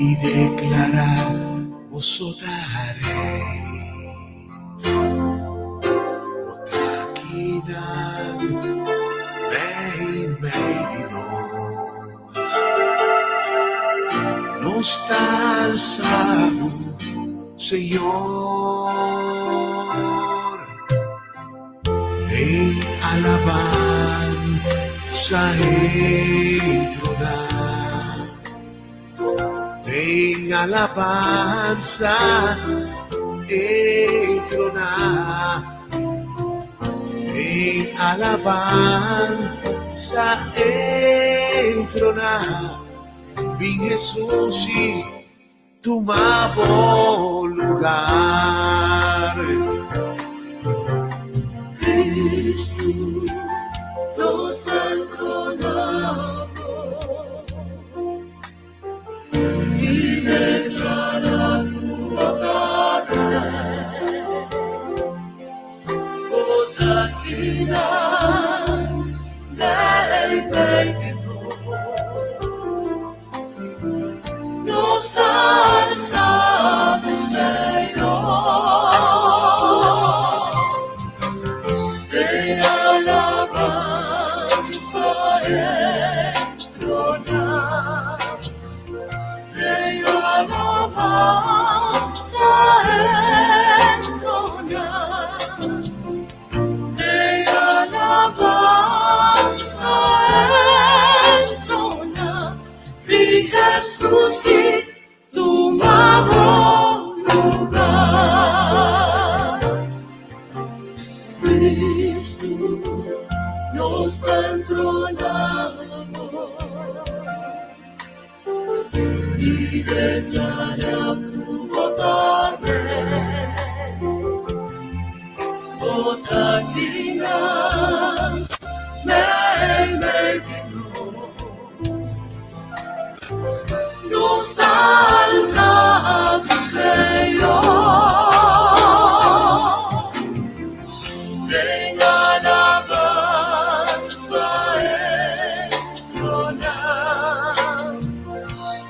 I deklará boso ta Rei. Bo ta kinan meimei di nos. Nos ta alsa bo, Señor. Den alabansa entroná. Den alabansa entroná. Den alabansa entroná. Bin Jesus i Tuma bo lugar. Cristo nos ta entronabo y declara cu bo ta Rey. Bo ta kinan den mei di nos. Nos ta alsa bo, Señor. Den alabansa entroná. Den alabansa entroná. Den alabansa entroná. Di Jesus i tuma bo lugar. Cristo nos ta entronabo i declara cu bo ta Rey. Bo ta kinan meimei di nos. Nos ta alsa bo, Señor. Den alabansa entroná.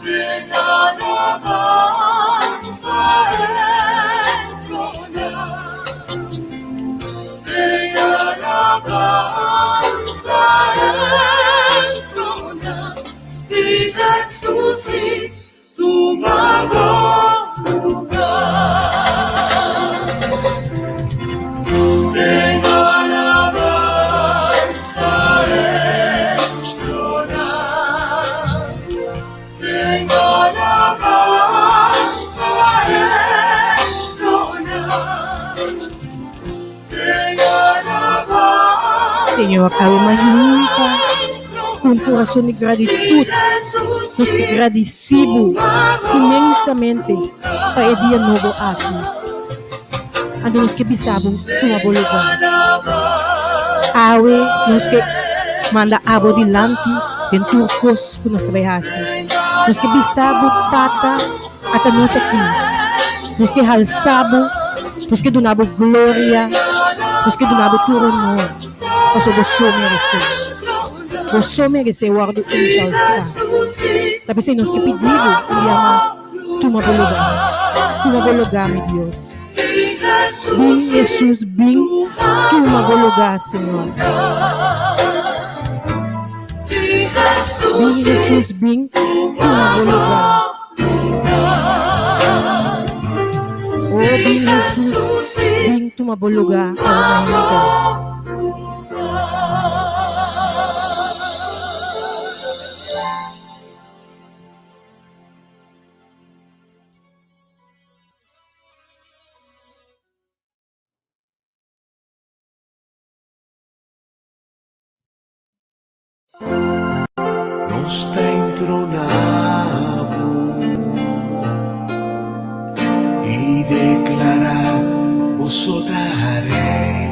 Den alabansa entroná. Den alabansa entroná. Di Jesus i tuma bo lugar. Den alabansa entroná. Den alabansa entroná. Señor, awe mainta ku un kurason di gratitut nos ke gradisí Bo inmensamente pa e dia nobo aki. Anto nos ke bisa Bo tuma Bo lugar. Awe nos ke manda abo dilanti den tur kos ku nos ta bai hasi. Nos ke bisa Bo, Tata, Ata nos aki. Nos ke halsa bo, nos ke duna bo gloria, nos ke duna bo tur honor, pasobra bo so meresé. Bo so meresé wòrdu ensalsá. Ta p'esei nos ke pidi bo un bia mas, tuma bo lugá. Tuma bo lugá, mi Dios. Bin, Hesus, bin, tuma bo lugá, Señor. Bin, Hesus, bin, tuma bo lugá. Oh, bin, Hesus, bin, tuma bo lugá awe mainta. Nos ta entronabo i deklará boso ta Rei.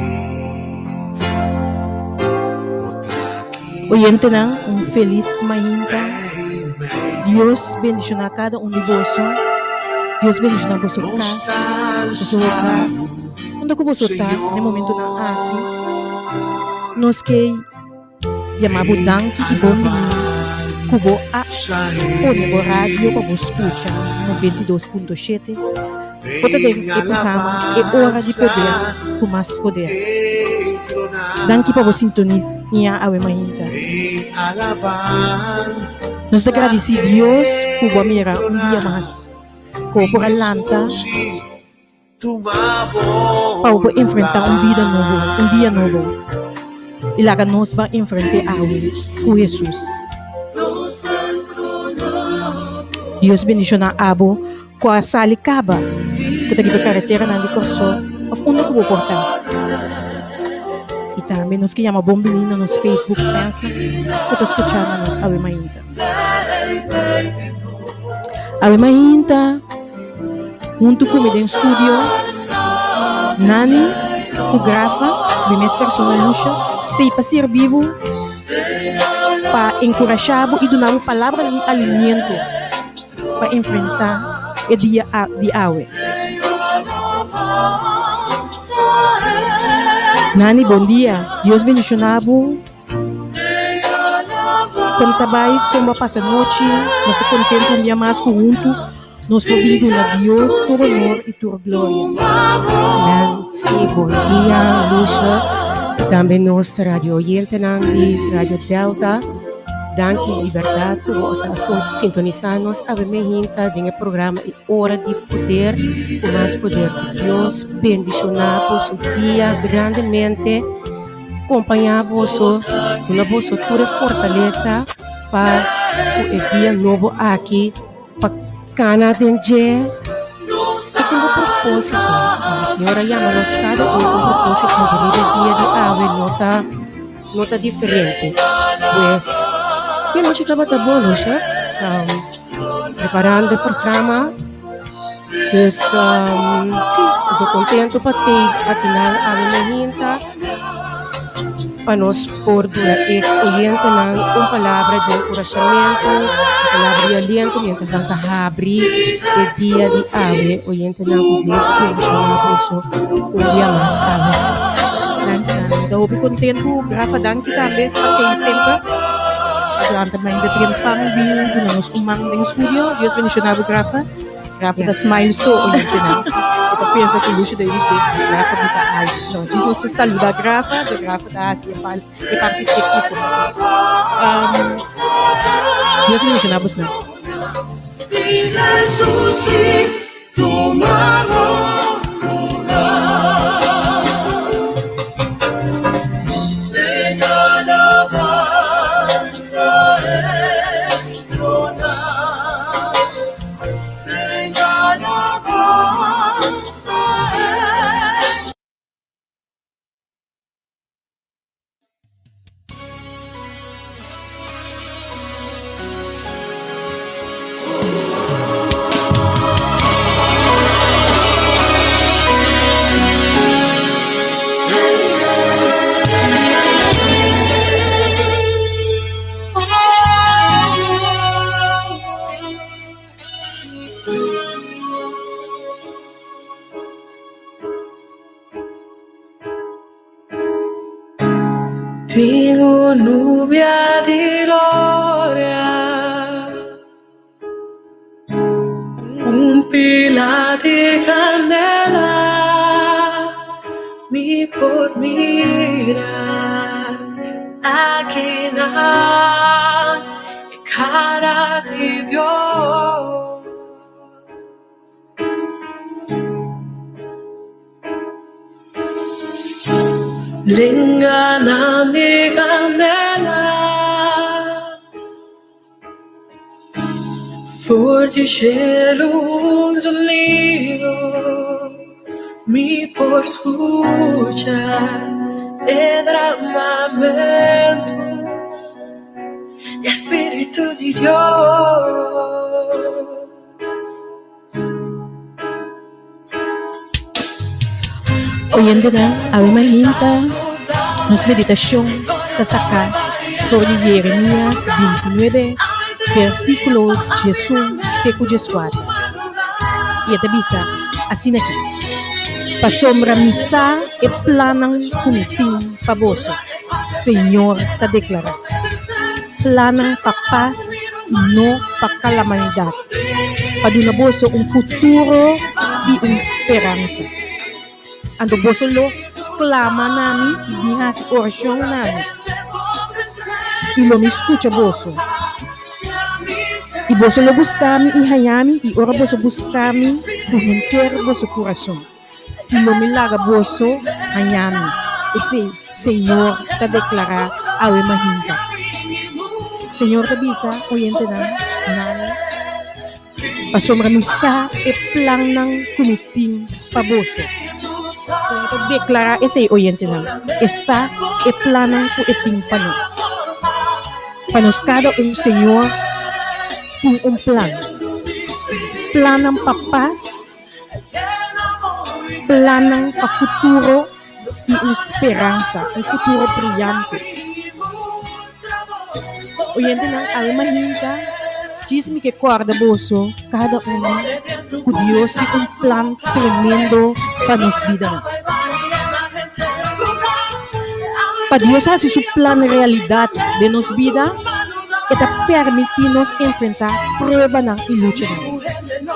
Bo ta aki Oyentenan, un felis mainta. meimei di Dios bendishoná kada un di boso. Dios bendishoná boso nos. kas, Ta boso hogar. alsabo, Unda ku boso ta na e momentunan aki, Señor. nos ke yama bo danki i bon bini. ku bo a pone bo radio pa bo skucha 92.7, bo ta den e programa E Ora di Poder ku Mas Poder. Danki pa bo sintonia awe mainta. Nos ta gradisí Dios ku bo a mira un dia mas, ku bo por a lanta pa bo por enfrentá un bida nobo, un dia nobo. I laga nos ban enfrent'é awe ku Hesus. Dios bendishoná abo ku a sali kaba ku ta riba kareteranan di Kòrsou òf unda ku bo por ta. I tambe nos ke yama bon bini na nos Facebook fansnan ku ta skuchá na nos awe mainta. Awe mainta huntu ku mi den studio Nani ku Grafa, mi mes persona Lucia, t'ei pa sirbi bo, pa enkurashá bo i duna bo palabranan di alimiento pa enfrentá e dia di awe. Nani, bon dia. Dios bendishoná bo. Kon ta bai, kon bo a pasa nochi? Nos ta kontentu un dia mas ku huntu nos por bin duna Dios tur honor i tur gloria. Amen. Sí, bon dia Lucia i tambe nos radio oyentenan di Radio Delta. Danki di bèrdat ku bo a sintonisá nos awe mehinta den e programa E Ora di Poder ku Mas Poder. Ku Dios bendishoná boso dia grandemente. Kompañá boso, duna boso tur e fortalesa pa ku e dia nobo aki pa kana den dje segun bo propósito. E Señor a yama nos kada un ku un propósito riba e dia di awe no ta no ta diferente. Pues mi anochi tabata bon, Lucia, preparando e programa. Dus si, mi ta contento pa tei akinan awe mainta pa nos por duna e oyentenan un palabra di enkurashamentu, un palabra di aliento mientras nan ta habri e dia di awe. Oyentenan ku Dios bendiciona boso un dia mas awe. Danki Nani, mi ta hopi kontentu. Grafa danki tambe pa tei semper. Durante mainta trempan bin duna nos un man den studio. Dios bendiciona bo Grafa. Rafa ta smile so oyentenan. E ta pensa ku Lucio ta bisa Rafa bisa algu. No, djis nos ta saluda Rafa, pero Rafa ta hasi e pal e parti tekniko. Um, Dios bendiciona bosnan. Tin un nubia di gloria, un pila di candela, mi por mira akinan e cara di Dios. Lenganan di candela For di shelu un zonido Mi por scucha e dramamento Di e Spiritu di Dios. Oyentenan, awe mainta nos meditashon ta saká for di Jeremias 29, versíkulo 11 te ku 14. I e ta bisa asina aki, Pasobra mi sa e plannan ku mi tin pa boso, Señor ta deklará, plannan pa pas. i no pa kalamanidat, pa duna boso un futuro i un speransa. Anto boso lo sklama na mi i bin hasi orashon na mi, i lo mi skucha boso. I boso lo buska mi i haña mi, i ora boso buska mi ku henter boso kurason, i lo mi laga boso haña mi. Esei Señor ta deklará awe mahinta. Señor ta bisa oyentenan na mi, Pasobra mi sa e plannan ku mi tin pa boso. Señor ta deklará esei oyentenan, E sa e plannan ku e tin pa nos. Pa nos kada un Señor tin un plan. Plannan pa pas, plannan pa futuro i un speransa, un futuro briyante. Oyentenan, awe mahinta djis mi ke kòrda boso kada unu ku Dios tin un plan tremendo pa nos bidanan. Pa Dios hasi su plan realidat den nos bida, e ta pèrmití nos enfrentá pruebanan i luchanan.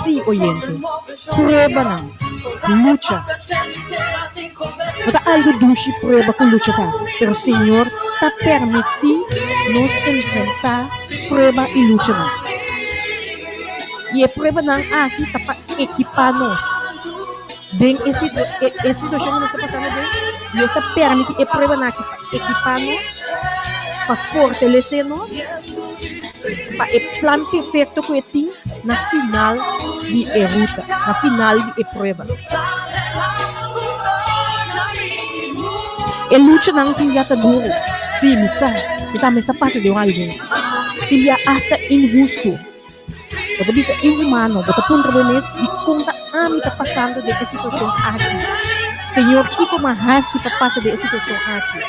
Sí, oyente, pruebanan, lucha. No ta algu dushi prueba ku lucha ta, pero Señor ta permití nos enfrentá prueba i luchanan. I e pruebanan aki ta pa ekipá nos den e e situashon ku nos ta pasando aden. Dios ta permití e pruebanan aki pa ekipá nos, pa fortalesé nos, pa e plan perfekto ku e tin na final di e ruta, na final di e prueba. E luchanan tin ya ta duru. Sí, mi sa. Mi tambe sa pasa den un algun. Tin bia asta inhustu. Bo ta bisa inhumano. Bo ta puntra bo mes, Dikon ta ami ta pasando den e situashon aki? Señor, kiko mi a hasi pa pasa den e situashon aki?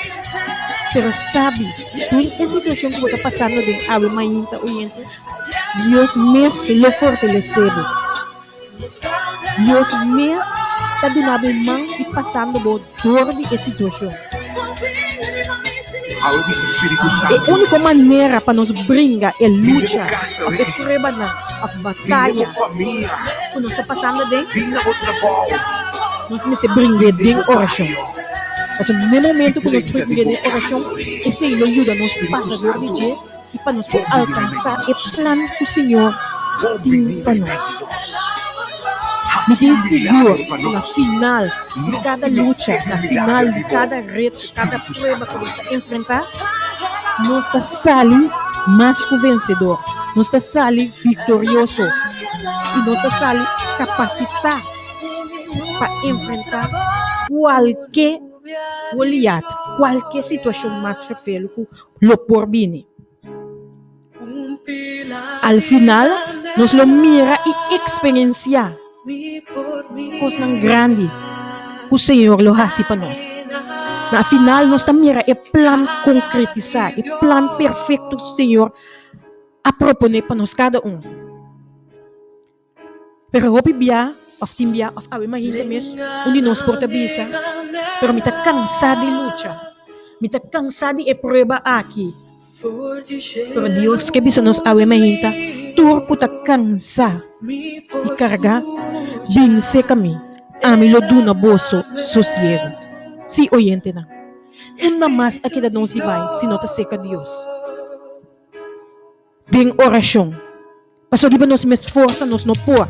Pero sabi, den e situashon ku bo ta pasando den awe mainta, oyente, Dios mes lo fortalesé bo. Dios mes ta duna bo man i pasando bo dor di e situashon. E úniko manera pa nos bringa e lucha òf e pruebanan òf bataya ku nos ta pasando aden, nos mester bring'é den orashon. Pasobra na e momento ku nos bring'é den orashon, esei lo yuda nos pasa dor di dje. i pa nos por alkansá e plan ku Señor tin pa nos. Mi tin sigur ku na final di kada lucha, na final di kada reto, kada prueba ku nos ta enfrentá, nos ta sali mas ku vensedor, nos ta sali viktorioso i nos ta sali kapasitá pa enfrentá kualke Goliat, kualke situashon mas ferfelu ku lo por bini. Al final, nos lo mira i eksperensiá kosnan grandi ku Señor lo hasi pa nos. Na final, nos ta mira e plan konkretisá, e plan perfekto ku Señor a proponé pa nos kada un. Pero hopi bia, òf tin bia, òf awe mainta mes, un di nos por ta bisa, Pero mi ta kansá di lucha. Mi ta kansá di e prueba aki. Pero Dios ke bisa nos awe mainta, Tur ku ta kansá i kargá, bin serka mi, ami lo duna boso sosiegu. Sí, oyentenan, unda mas a keda nos di bai si no ta serka Dios? Den orashon. Pasobra riba nos mes forsa nos no por.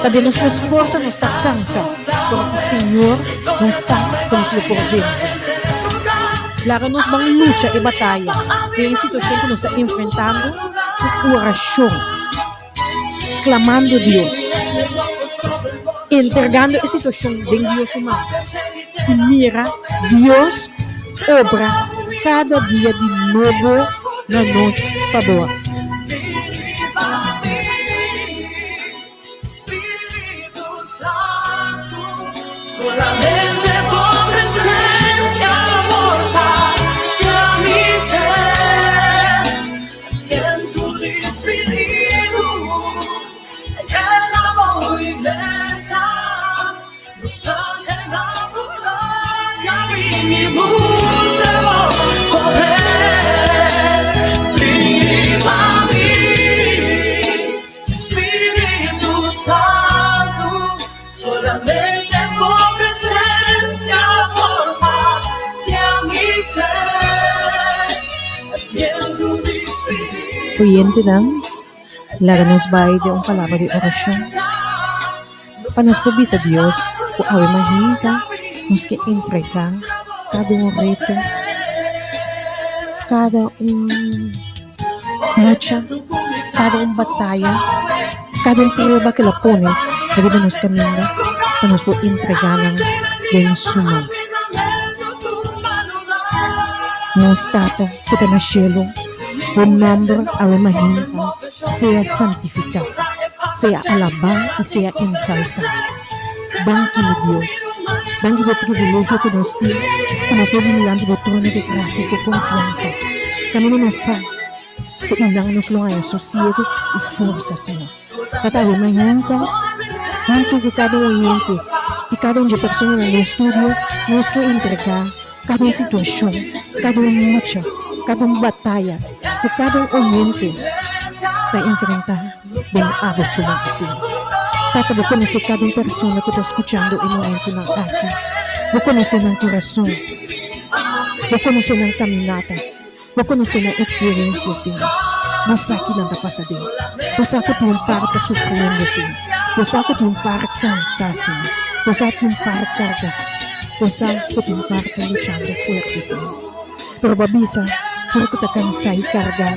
Ta den nos mes forsa nos ta kansa, pero ku Señor nos sa ku nos lo por vense. Laga nos ban lucha e bataya den e situashon ku nos ta enfrentando ku orashon, sklamando Dios, entregando e situashon den Dios su man i mira Dios obra kada dia di nobo na nos fabor. Oyentenan, laga nos bai den un palabra di orashon pa nos por bisa Dios ku awe mahinta nos ke entregá kada un reto, kada un lucha, kada un bataya, kada un prueba ku el a pone riba nos kaminda pa nos por entregá nan den su man. Nos Tata ku ta na shelu, bo nòmber awe mahinta sea santifiká, sea alabá i sea ensalsá. Danki, mi Dios. Danki pa e privilegio ku nos tin ku nos por bini dilanti bo trono di grasia ku konfiansa. Kaminda nos sa ku einan nos lo haña sosiegu i forsa, Señor. Tata, awe mañanta, huntu ku kada un oyente i kada un dje personanan den studio, nos ke entregá kada un situashon, kada un lucha, kada un bataya ku kada un oyente ta enfrentá den abo su man, Señor. Tata, bo konosé kada un persona ku ta skuchando e momentunan aki. Bo konosé nan kurason. Bo konosé nan kaminata. Bo konosé nan eksperensia, Señor. Bo sa ki nan ta pasa den. Bo sa ku tin un par ta sufriendo, Señor. Bo sa ku tin un par kansá, Señor. Bo sa tin un par kargá. Bo sa ku tin un par ta luchando fuerte, Señor. Pero bo a bisa, Tur ku ta kansá i kargá,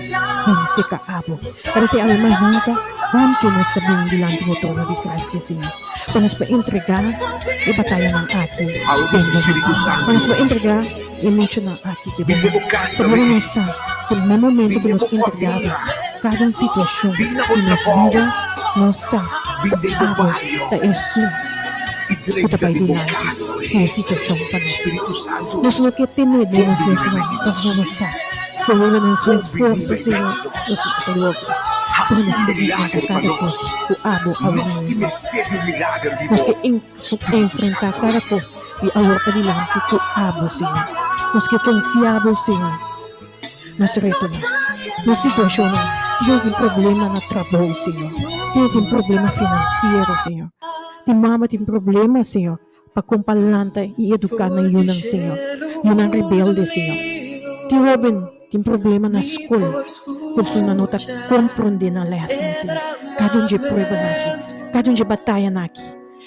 bin seka abo. Parese awe mahinta, huntu nos ta bin dilanti bo trono di grasia, Señor, pa nos por entregá e batayanan aki den bo man, pa nos por entregá E luchanan aki te bon. Sabiendo nos sa ku na momento ku nos entregá kada un situashon di nos bida, nos sa ku abo ta esun ku ta bai dilanti ku e situashon pa nos. Nos no ke tene den nos mes man, pasobra nos sa ku riba nos mes forsa, Señor, nos no ta logra. Pero nos ke enfrentá kada kos ku abo a wini. Nos ke. Nos enfrentá kada kos di awor padilanti ku abo, Señor. Nos ke konfia bo, Señor. Nos retonan, nos situashonnan. Tin tin problema na trabou, Señor. Tin tin problema finansiero, Señor. Tin mama tin problema, Señor, pa kon pa lanta i eduká nan yunan, Señor. Yunan rebelde, Señor. Tin hóben tin problema na skol, ku su nan no ta komprondé nan lèsnan, Señor. Kada un dje pruebanan aki, kada un dje batayanan aki.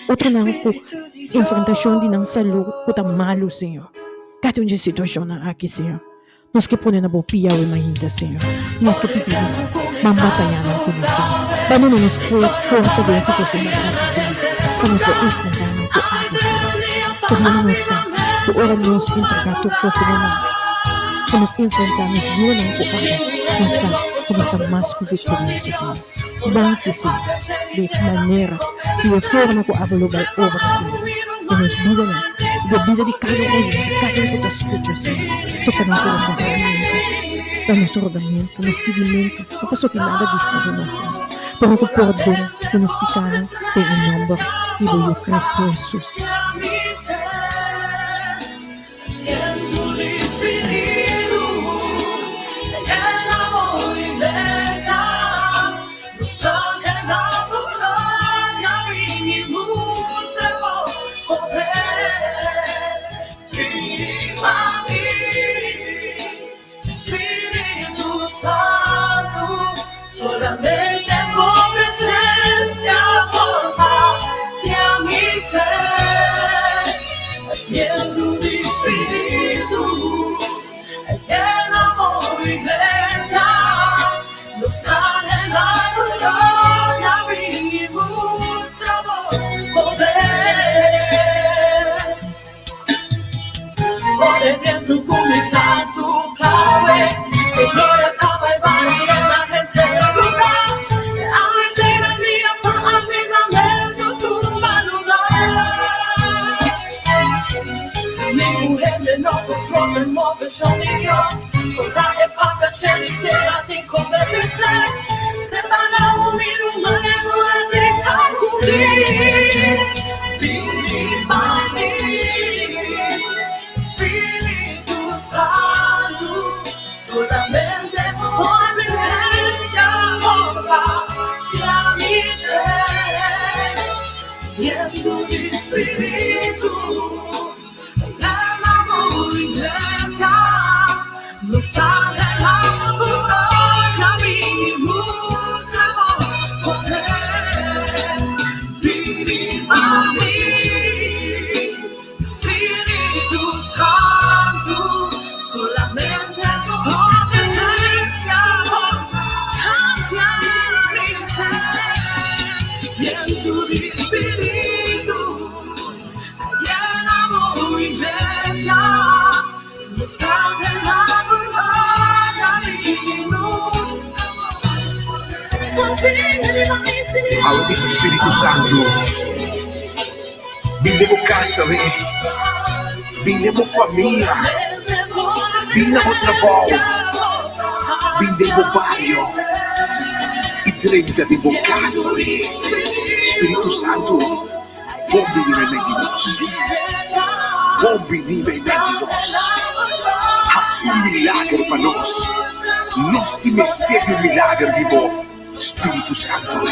Otronan ku enfrentashon di nan salú ku ta malu, Señor. Kada un dje situashonnan aki, Señor, nos ke pone na bo pia awe mainta, Señor. I nos ke pidi bo, ban batayá nan ku nos, Señor. Ban duna nos forsa den e situashonnan aki, Señor, pa nos por enfrentá nan ku abo, Señor. Sabiendo nos sa ku ora nos entregá tur kos den bo man, ku nos enfrentá nos bidanan ku abo, nos sa ku nos ta mas ku viktorioso, Señor. Danki, Señor, di e manera, di e forma ku abo lo bai obra, Señor, den nos bidanan, i den bida di kada un, di kada un ku ta skucha, Señor. Toka nan kurason realmente. Ta nos rogamentu, nos pidimentu, no pasobra tin nada digno di nos, Señor, pero ku pordon di nos pikanan den e nòmber di bo Yu Cristo Hesus. Awe bisa Spiritu Santu, bin den bo kas awe, bin den bo famia, bin na bo trabou, bin den bo bario i drenta den bo kas awe. Spiritu Santu, bon bini meimei di nos, bon bini meimei di nos. Hasi un milager pa nos, nos tin mester di un milager di bo. Spiritu Santo.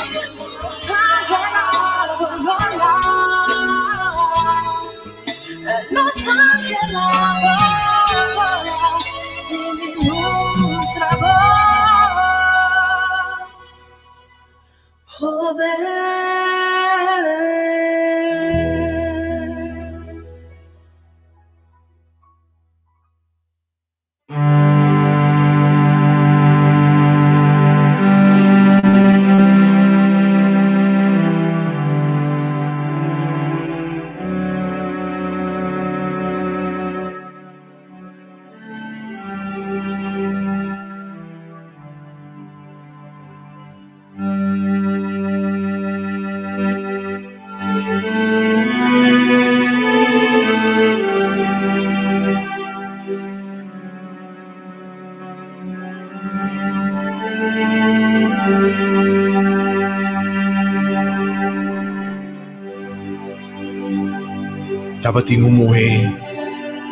Tabatin un muhé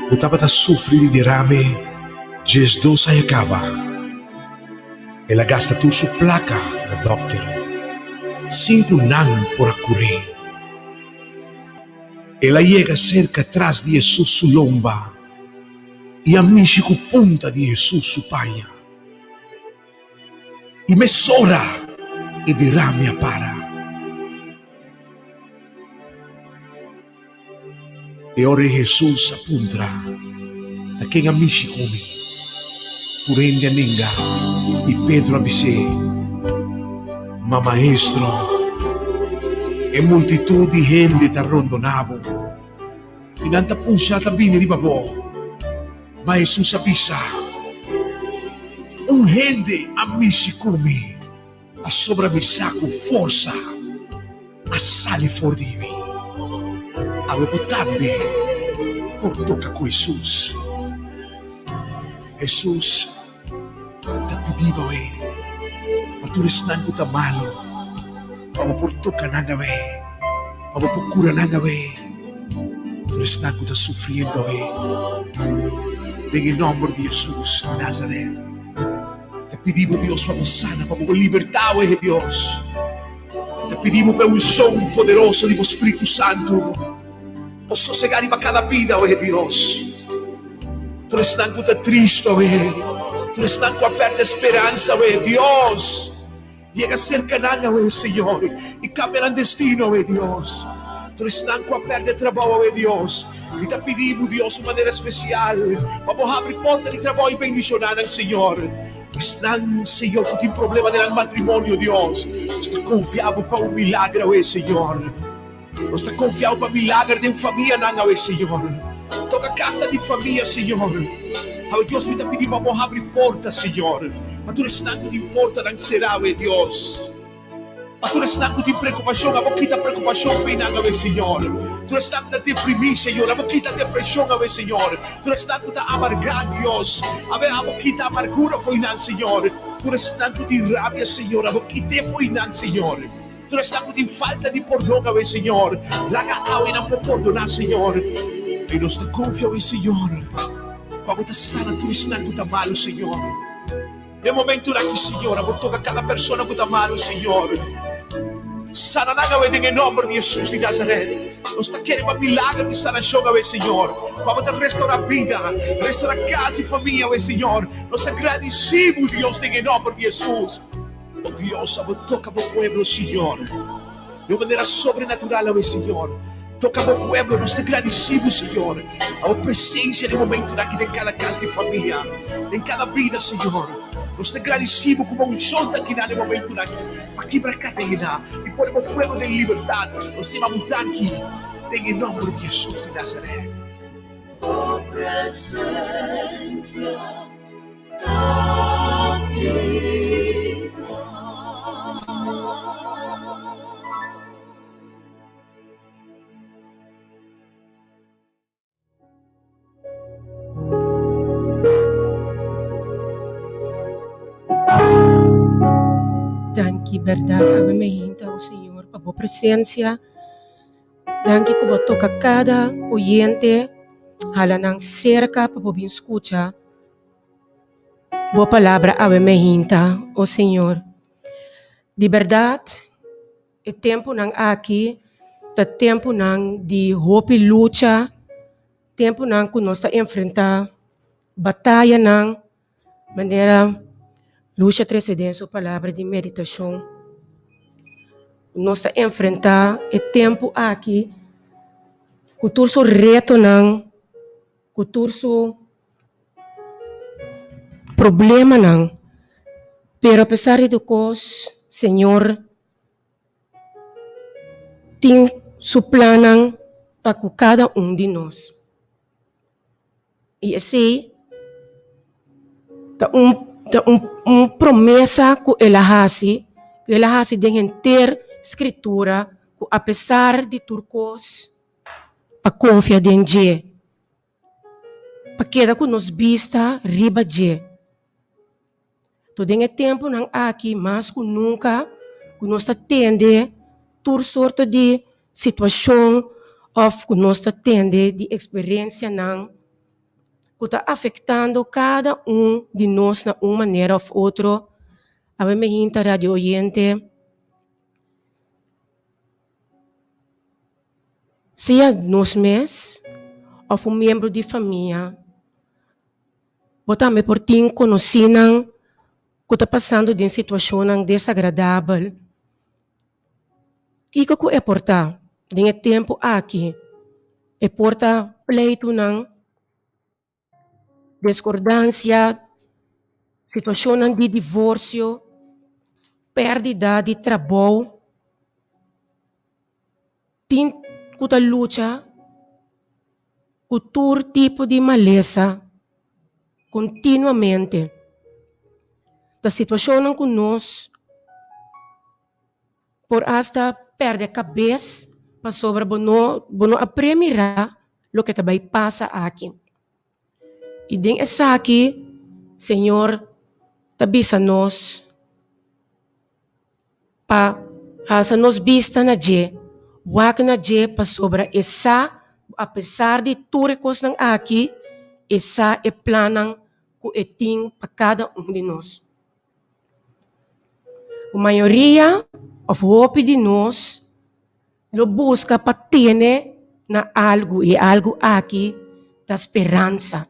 ku tabata sufri di derame 12 aña kaba. El a gasta tur su plaka na dòkter sin ku nan por a kur'é. El a yega serka tras di Hesus su lomba i a mishi ku punta di Hesus su paña. I mesora e derame a para. E ora ei Hesus a puntra, Ta ken a mishi ku mi? Tur hende a nenga, i Pedro a bis'é, Ma Maestro, e multitut di hende ta rondoná bo, i nan ta pusha ta bini riba bo. Ma Hesus a bisa, Un hende a mishi ku mi. Pasobra mi sa ku forsa a sali for di mi. Awe bo tambe por toka ku Hesus. Hesus, mi ta pidi bo awe pa tur esnan ku ta malu, pa bo por toka nan awe, pa bo por kura nan awe, tur esnan ku ta sufriendo awe, den e nòmber di Hesus di Nazaret. Ta pidi bo, Dios, pa bo sana, pa bo libertá awe, Dios. Ta pidi bo pa e unshon poderoso di bo Spiritu Santu por sosegá riba kada bida awe, Dios. Tur esnan ku ta tristu awe, tur esnan ku a pèrdè speransa awe, Dios, yega serka nan awe, Señor, i kambia nan destino awe, Dios. Tur esnan ku a pèrdè trabou awe, Dios, mi ta pidi bo, Dios, un manera spesial pa bo habri porta di trabou i bendishoná nan, Señor. Esnan, Señor, ku tin problema den nan matrimonio, Dios, nos ta konfia bo pa un milager awe, Señor. Nos ta konfia bo pa milager den famianan awe, Señor. Toka kasnan di famia, Señor. Awe, Dios, mi ta pidi bo pa bo habri porta, Señor, pa tur esnan ku tin portanan será awe, Dios. Pa tur esnan ku tin preokupashon, abo kita preokupashon for nan awe, Señor. Tur esnan ku ta deprimí, Señor, abo kita depreshon awe, Señor. Tur esnan ku ta amargá, Dios, awe abo kita amargura for nan, Señor. Tur esnan ku tin rabia, Señor, abo kit'é for nan, Señor. Tur esnan ku tin falta di pordon awe, Señor, laga awe nan por pordoná, Señor. I nos ta konfia awe, Señor, ku abo ta sana tur esnan ku ta malu, Señor. Den momentunan aki, Señor, abo toka kada persona ku ta malu, Señor. Sana nan awe den e nòmber di Hesus di Nazaret. Nos ta kere pa milager di sanashon awe, Señor. Ku abo ta restorá bida, restorá kas i famia awe, Señor. Nos ta gradisí bo, Dios, den e nòmber di Hesus. O Dios, abo toka bo pueblo, Señor, di un manera sobrenatural awe, Señor. Toka bo pueblo, nos ta gradisí bo, Señor, pa bo presencia den momentunan aki den kada kas di famia, den kada bida, Señor. Nos ta gradisí bo ku bo unshon ta akinan den momentunan aki pa kibra kadena i pone bo pueblo den libertat. Nos ta yama bo danki den e nòmber di Hesus di Nazaret. Bo presencia ta akinan. Danki berdad awe me hinta o Señor pa bo presencia. Danki ku bo toka kada oyente hala nan serka pa bo bin skucha bo palabra awe me hinta o Señor. Di berdad e tempunan aki ta tempunan di hopi lucha, tempunan ku nos ta enfrenta batayanan. Manera Lucia trese den su palabra di meditashon, nos ta enfrentá e tempu aki ku tur su retonan, ku tur su problemanan, pero apesar di tur kos Señor tin su plannan pa ku kada un di nos. I esei ta un ta un un promesa ku el a hasi, ku el a hasi den henter Skritura ku apesar di tur kos pa konfia den dje, pa keda ku nos bista riba dje. To den e tempunan aki mas ku nunka ku nos ta tende tur sorto di situashon òf ku nos ta tende di eksperensianan ku ta afektando kada un di nos na un manera òf otro. Awe mi hinta radio oyente sea nos mes òf un miembro di famia. Bo tambe por tin konosínan ku ta pasando den situashonnan desagradabel. Kiko ku e por ta den e tempu aki? E por ta pleitunan, deskordansia, situashonnan di divorsio, pèrdida di trabou. Tin ku ta lucha ku tur tipo di malesa kontinuamente. Ta situashonnan ku nos por asta pèrdè kabes pasobra bo no bo no a premirá loke ta bai pasa aki. I den esaki Señor ta bisa nos pa alsa nos bista na dje, wak na dje pasobra e sa ku apesar di tur e kosnan aki, e sa e plannan ku e tin pa kada un di nos. Ku mayoria òf hopi di nos lo buska pa tene na algu i e algu aki ta speransa.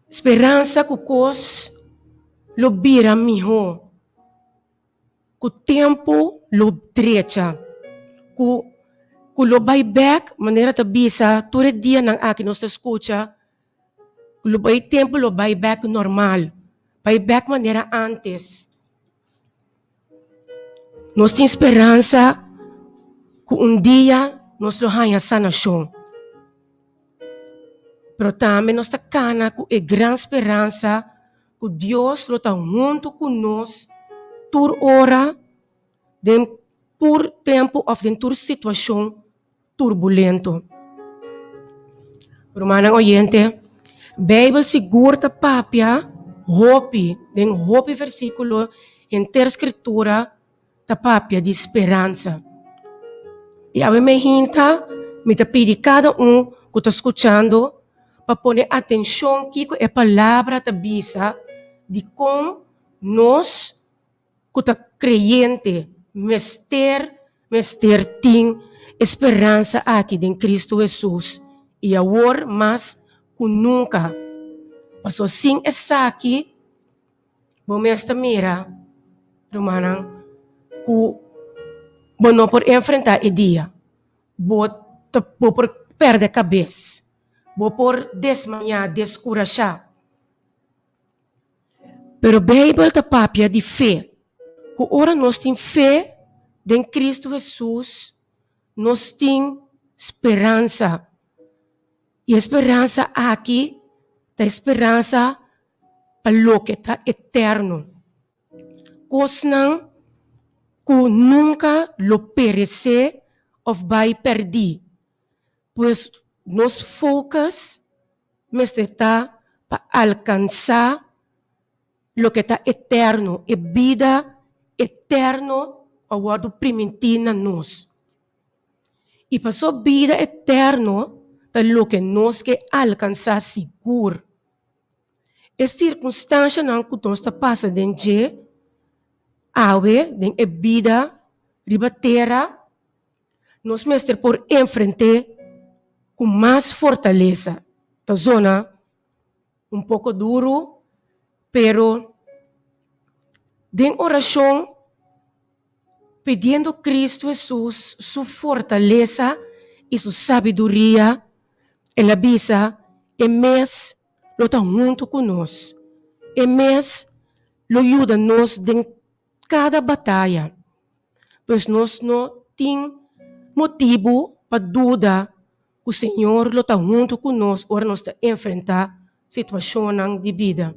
Speransa ku kos lo bira mihó, ku tempu lo drecha, ku ku lo bai bèk manera ta bisa tur e dianan aki nos ta skucha ku lo bai tempu lo bai bèk normal, bai bèk manera ántes. Nos tin speransa ku un dia nos lo haña sanashon. Pero tambe nos ta kana ku e gran speransa ku Dios lo ta huntu ku nos tur ora, den tur tempu òf den tur situashon turbulento. Rumannan oyente, Beibel sigur ta papia hopi, den hopi versíkulo henter Skritura ta papia di speransa. I awe mi hinta, mi ta pidi kada un ku ta skuchando pa pone atenshon kiko e Palabra ta bisa dikon nos ku ta kreyente mester mester tin e speransa aki den Kristu Hesus i awor mas ku nunka. Pasobra sin esaki bo mes ta mira, rumannan, ku bo no por enfrentá e dia. Bo ta bo por pèrdè kabes, bo por desmayá, deskurashá. Pero Beibel ta papia di fe, ku ora nos tin fe den Kristu Hesus, nos tin speransa. I e speransa aki ta e speransa pa loke ta eterno. Kosnan ku nunka lo peresé òf bai pèrdí. Pues nos focus mester ta pa alkansá. loke ta eterno, e bida eterno ku a wòrdu primintí na nos. I paso bida eterno ta loke nos ke alkansá sigur. E sirkunstanshanan ku nos ta pasa den dje awe den e bida riba tera, nos mester por enfrent'é ku mas fortalesa. Ta zona un poko duru, pero den orashon pidiendo Cristo Hesus su fortalesa i su sabiduria, el a bisa, E mes lo ta huntu ku nos. E mes lo yuda nos den kada bataya. Pues nos no tin motibu pa duda ku Señor lo ta huntu ku nos ora nos ta enfrentá situashonnan di bida.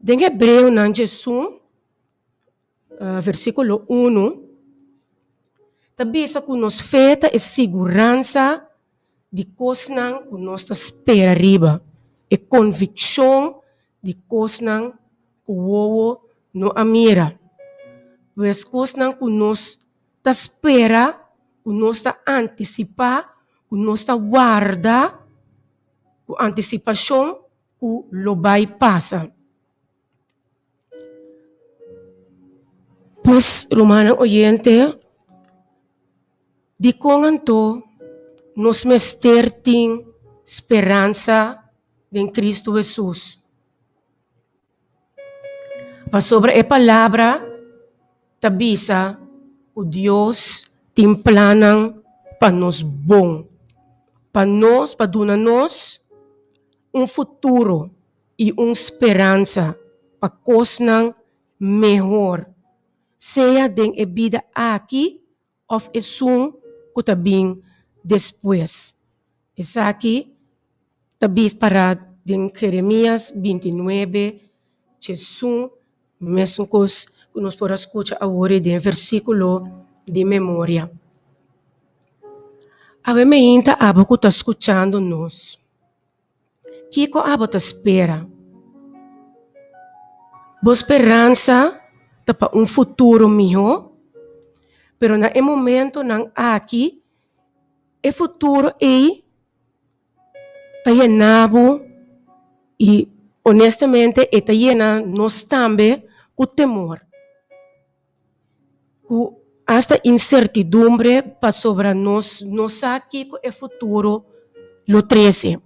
Den Hebreonan djesun, versíkulo unu, ta bisa ku nos fe ta e siguransa di kosnan ku nos ta spera riba, e konvikshon di kosnan ku wowo no a mira. Pues kosnan ku nos ta spera, ku nos ta antisipá, ku nos ta warda ku antisipashon ku lo bai pasa. Pues, rumannan oyente, dikon anto nos mester tin speransa den Kristu Hesus? Pasobra e Palabra ta bisa ku Dios tin plannan pa nos bon, pa nos, pa duna nos un futuro i un speransa pa kosnan mehor, sea den e bida aki òf esun ku ta bin despues. Esaki ta bis pará den Jeremías bintinuebe, djesun, mesun kos ku nos por a skucha awor ei den versíkulo di memoria. Awe meinta abo ku ta skuchando nos. Kiko abo ta spera? Bo speransa ta pa un futuro mihó? Pero na e momentonan aki, e futuro ei ta yena bo i honestamente e ta yena nos tambe ku temor. Ku asta insertidumbre pasobra nos no sa kiko e futuro lo trese.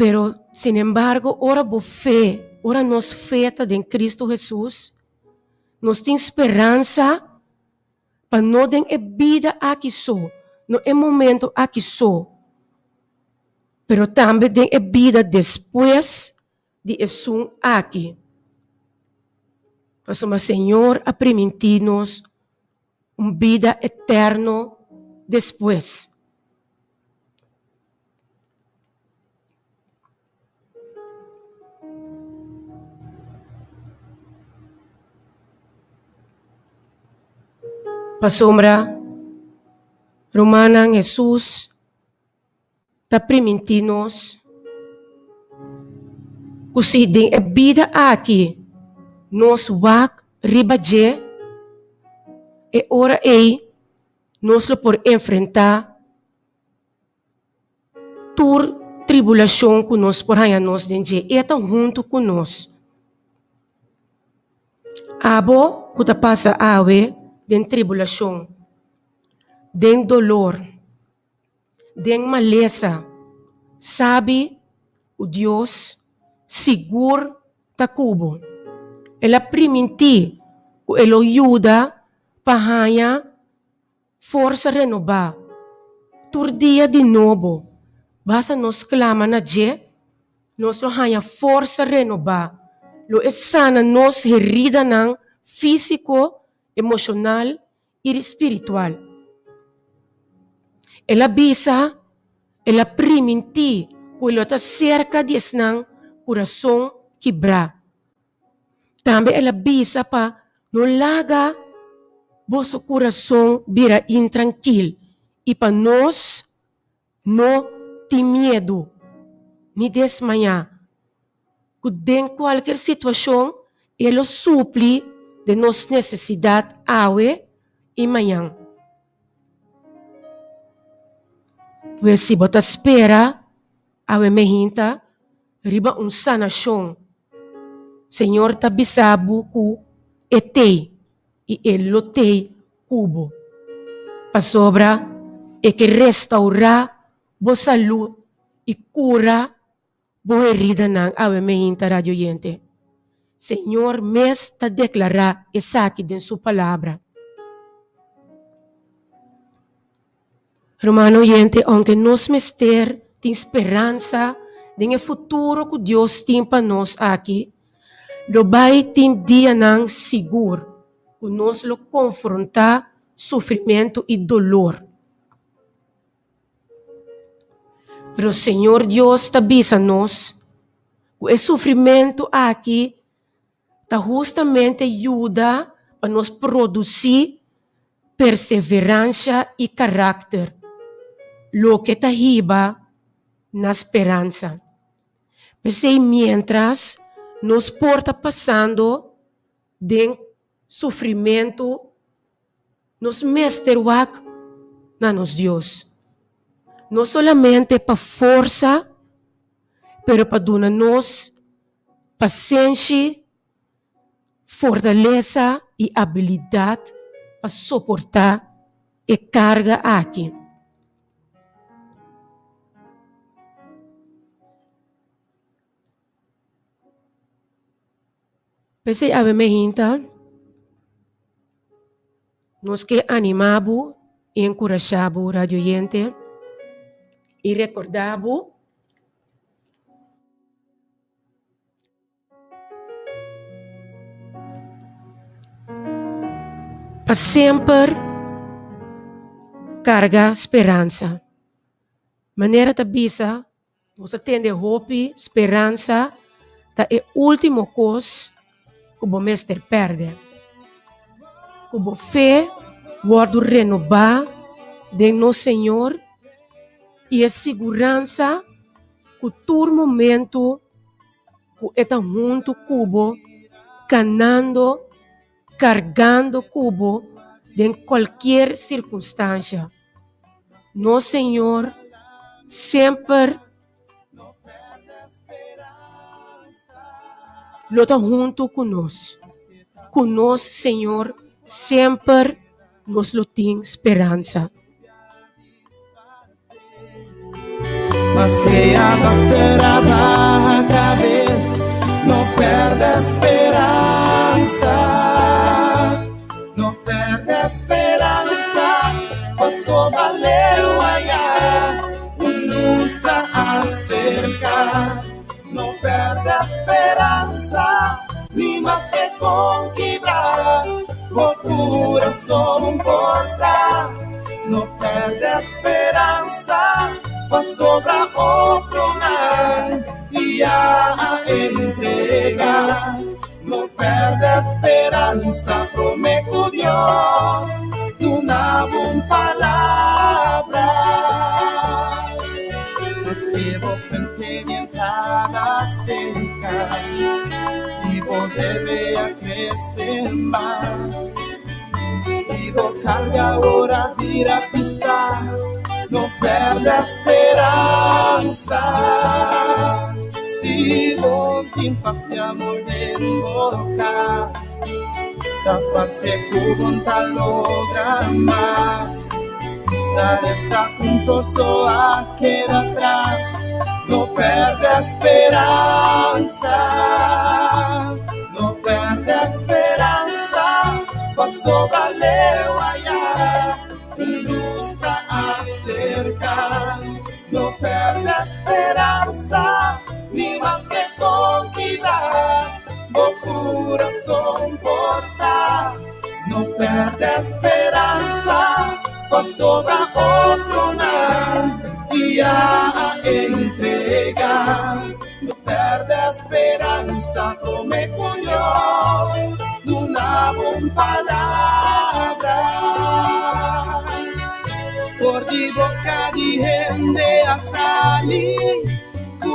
Pero sinembargo ora bo fe, ora nos fe ta den Cristo Hesus, nos tin speransa pa no den e bida aki so, no e momento aki so, pero tambe den e bida despues di esun aki. Pasobra Señor a primintí nos un bida eterno despues. Pasobra, rumannan, Hesus ta primintí nos ku si den e bida aki nos wak riba dje, e ora ei nos lo por enfrentá tur tribulashon ku nos por haña nos den dje. E ta huntu ku nos. Abo ku ta pasa awe den tribulashon, den dolor. Den malesa, sabi ku Dios sigur ta ku bo. El a primintí ku e lo yuda pa haña forsa renobá tur dia di nobo. Basta nos klama na dje, nos lo haña forsa renobá. Lo e sana nos heridanan físiko, emoshonal i spiritual. El a bisa, el a primintí ku e lo ta serka di esnan kurason kibrá. Tambe el a bisa pa no laga boso kurason bira intrankil i pa nos no tin miedu ni desmayá. ku den kualker situashon E lo supli den nos nesesidat awe i mañan. Pues si bo ta spera awe mehinta riba un sanashon, Señor ta bisa bo ku E t'ei i E lo t'ei ku bo, pasobra E ke restaurá bo salú i kura Bo heridanan awe meinta radio oyente. Señor mes ta deklará esaki den su palabra. Ruman oyente, ounke nos mester tin speransa den e futuro ku Dios tin pa nos aki, lo bai tin dianan sigur ku nos lo konfrontá sufrimentu i dolor. Pero Señor Dios ta bisa nos ku e sufrimentu aki ta hustamente yuda pa nos produsí perseveransha i karakter, loke ta hiba na speransa. P'esei miéntras nos por ta pasando den sufrimentu, nos mester wak na nos Dios, no solamente pa forsa, pero pa duna nos pasenshi, fortalesa i abilidat pa soportá e karga aki. P'esei awe mehinta nos ke animá bo i enkurashá bo radio oyente i rekordá bo pa semper karga speransa. Manera ta bisa. Nos a tende hopi speransa ta e último kos ku bo mester pèrdè. Ku bo fe wòrdu renobá den nos Señor i e siguransa ku tur momentu ku e ta huntu ku bo kanando, kargando ku bo den kualkier sirkunstansha. Nos Señor semper lo ta huntu ku nos. Ku nos Señor semper nos lo tin speransa.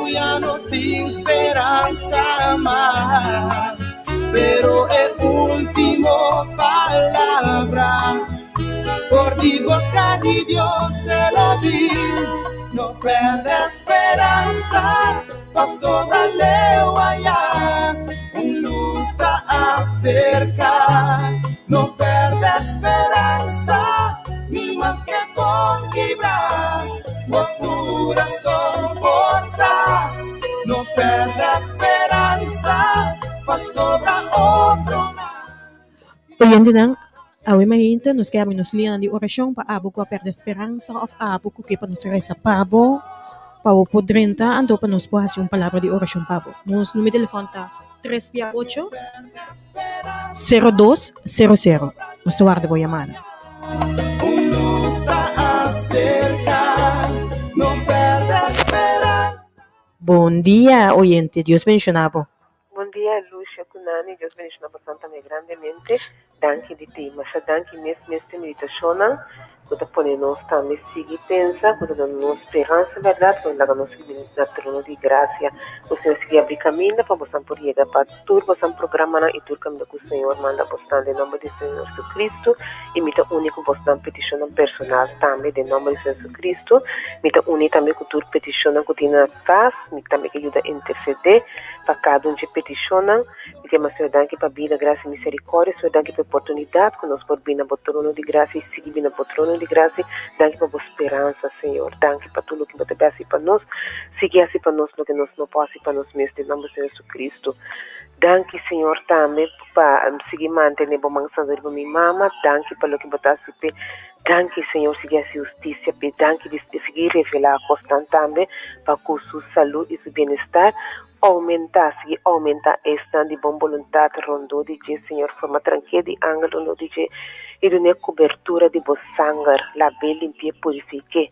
ku ya no tin speransa mas, pero e último palabra for di boka di Dios e lo bin, no pèrdè speransa, pasobra leu ayá un lus ta aserká, no pèrdè speransa, ni maske kon kibrá bo kurason por ta, no pèrdè speransa, pasobra otronan. Oyentenan, awe mainta nos ke habri nos lianan di orashon pa abo ku a pèrdè speransa òf abo ku ke pa nos resa pa bo, pa bo por drenta anto pa nos por hasi un palabra di orashon pa bo. Nos numero di telefòn ta tres bia ocho, sero dos, sero sero. Nos ta warda bo yamada. Un lus ta aserká, no pèrdè speransa. Bon dia oyente, Dios bendiciona bo. Bon dia Lucia cu Nani, Dios bendiciona bosan tambe grandemente. Danki di ti. Masha danki mes mes p'e meditacionnan cu ta pone nos tambe sigui pensa, cu ta duna nos speransa berdad, cu ta laga nos sigui bini na trono di gracia. Cu Señor sigui abri caminda pa bosan por yega pa tur bosan programanan y tur caminda cu Señor manda bosnan den nomber di Señor Jesucristo. Y mi ta uni cu bosnan peticionnan personal tambe den nomber di Señor Jesucristo. Mi ta uni tambe cu tur peticionnan cu tin na Pas, mi tambe ke yuda intersedé pa kada un dje petishonnan. Mi ta yama Señor danki pa bida, grasia i miserikòrdia. Señor danki pa e oportunidat ku nos por bini na bo trono di grasia i sigui bini na bo trono di grasia. Danki pa bo speransa, Señor. Danki pa tur loke bo ta hasi pa nos. Sigui hasi pa nos loke nos no por hasi pa nos mes, den nòmber di Señor Jesucristo. Danki, Señor, tambe pa sigui mantené bo man santu riba mi mama. Danki pa loke bo ta hasi p'e. Danki Señor sigui haci husticia p'e danki di sigui revela cosnan tambe pa cu su salud y su bienestar aumenta sigui aumenta esnan di bon boluntad rondó di dje Señor forma tranke di angel rondó di dje y dun'e cubertura di bo sanger lab'e limpi'e purifique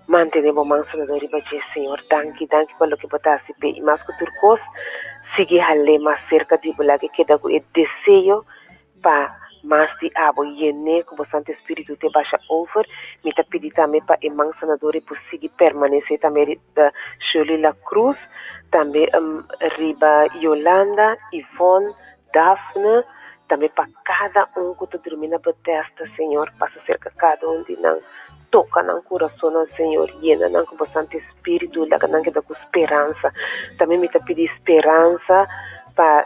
mantene bo man sanador riba dje Señor danki danki pa loke bo ta haci p'e y mas cu tur cos sigui hal'e mas cerca di bo laga e keda cu e deseo Pa mas di abo yené ku bo Santu Espíritu te basha over. Mi ta pidi tambe pa e man sanador ei por sigui permanesé tambe riba Shirley La Cruz, tambe riba Yolanda, Yvonne, Daphne, tambe pa kada un ku ta drumi na Bethesda, Señor, pasa serka kada un di nan, toka nan kurasonnan, Señor, yena nan ku bo Santu Espíritu, laga nan keda ku speransa. Tambe mi ta pidi speransa pa.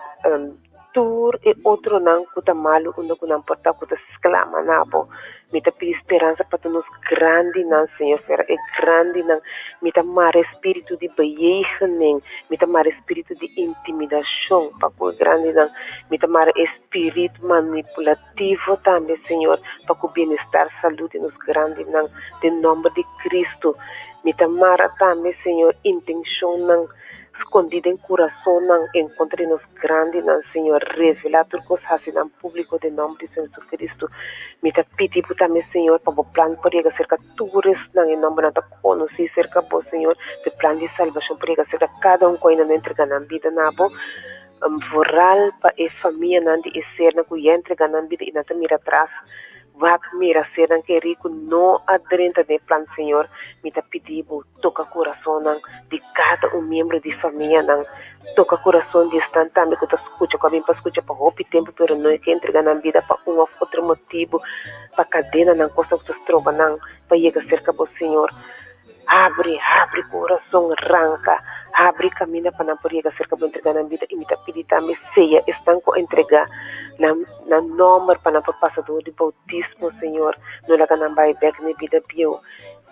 Tur e otronan ku ta malu unda ku nan por ta ku ta sklama na bo. Mi ta pidi speransa pa tur nos grandinan, Señor, fera e grandinan. Mi ta mara e spiritu di bejegening, mi ta mara e spiritu di intimidashon pa ku e grandinan. Mi ta mara e spirit manipulativo tambe, Señor, pa ku bienestar, salud di nos grandinan, den nomber di Cristo. Mi ta mara tambe, Señor, intenshonnan. Skondí den kurasonnan en kontra di nos grandinan, Señor, revelá tur kos, hasi nan públiko den nòmber di Señor Jesucristo. Mi ta pidi Bo tambe, Señor, pa Bo plan por yega serka tur esnan e nòmbernan ta konosí serka Bo, Señor, pa e plan di salbashon por yega serka kada un ku ainda no entregá nan bida na Bo, vooral pa e famianan di e sernan ku ya entregá nan bida i nan ta mira atras. Wak mira sernan kerí ku no a drenta den e plan, Señor, mi ta pidi Bo, Toka kurasonnan di kada un miembro di famianan. Toka kurason di esnan tambe ku ta skucha, ku a bin pa skucha pa hopi tempu pero no e ke entrega nan bida pa un òf otro motibu, pa kadenanan, kosnan ku ta stroba nan pa yega serka bo, Señor. Habri, habri kurason, ranka, habri kaminda pa nan por yega serka bo, entrega nan bida. I mi ta pidi tambe seya esnan ku a entrega nan nan nòmber pa nan por pasa dor di boutismo, Señor. No laga nan bai bèk na e bida bieu.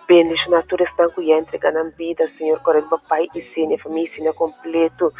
Bendiciona tur esnan cu ya entrega nan bida, Señor, core riba Pai y Senia, famia y Senia completo,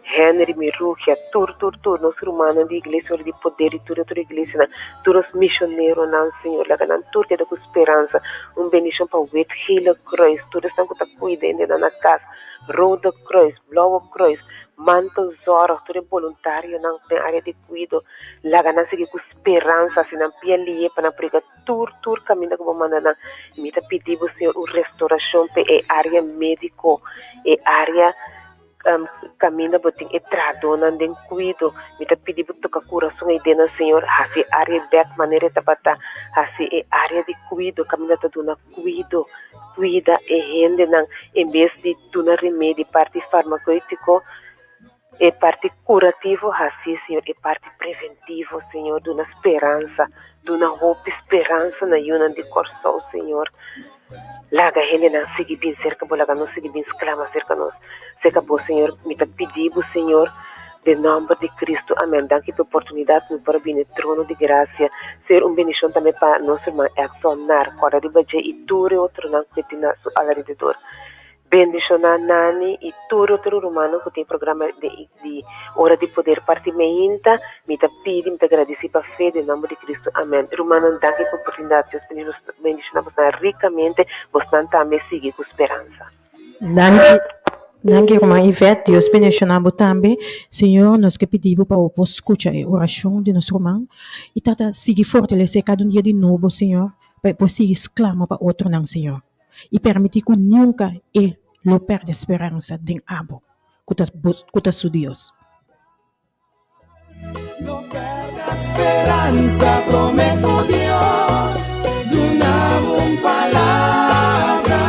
Henry, Mirugia, tur, tur, tur nos rumannan di Iglesia Ora di Poder y tur otro iglesianan, tur nos misioneronan, Señor, laga nan tur keda cu speransa. Un bendicion pa Wit Gele Kruis, tur esnan cu ta cuida hendenan na cas, Rode Kruis, Blauwe Kruis, Mantelzorg, tur e boluntarionan den area di cuido, laga nan sigui cu speransa, si nan pia lihe pa nan prega Tur, tur kaminda ku bo manda nan. Mi ta pidi bo, Señor, un restorashon p'e e área médiko, e área kaminda bo tin e trahadónan den kuido. Mi ta pidi bo toka kurason ei den nan, Señor. Hasi e área bèk manera e tabata. Hasi e área di kuido kaminda ta duna kuido. Cuida e hendenan en bes di duna remedi parti farmaceutico e parti curativo haci Señor e parti preventivo Señor duna speransa duna hopi speransa na yunan di Corsou Señor laga hendenan sigui bin cerca bo laga nos sigui bin sclama cerca nos cerca bo Señor mi ta pidi bo Señor den nomber di Cristo amen danki pa e oportunidad cu mi por a bini e trono di gracia ser un bendicion tambe pa nos herman Edson Nar corda riba dje y tur e otronan cu e tin na su alrededor. Bendiciona Nani y tur otro rumannan cu tin e programa di di Ora di Poder parti meinta. Mi ta pidi, mi ta gradici pa fe den nomber di Cristo. Amen. Rumannan, danki pa oportunidad. Dios bendiciona bosnan ricamente. Bosnan tambe sigui cu speransa. Danki, danki ruman Yvette. Dios bendiciona bo tambe. Señor, nos ke pidi bo pa bo por scucha e oracion di nos ruman y tata sigui fortalece cada un dia di nobo, Señor, pa e por sigui sclama pa otronan, Señor. I permití ku nunka e lo pèrdè speransa den abo, ku ta bo, ku ta su Dios. No pèrdè speransa, promé ku Dios duna bo un palabra.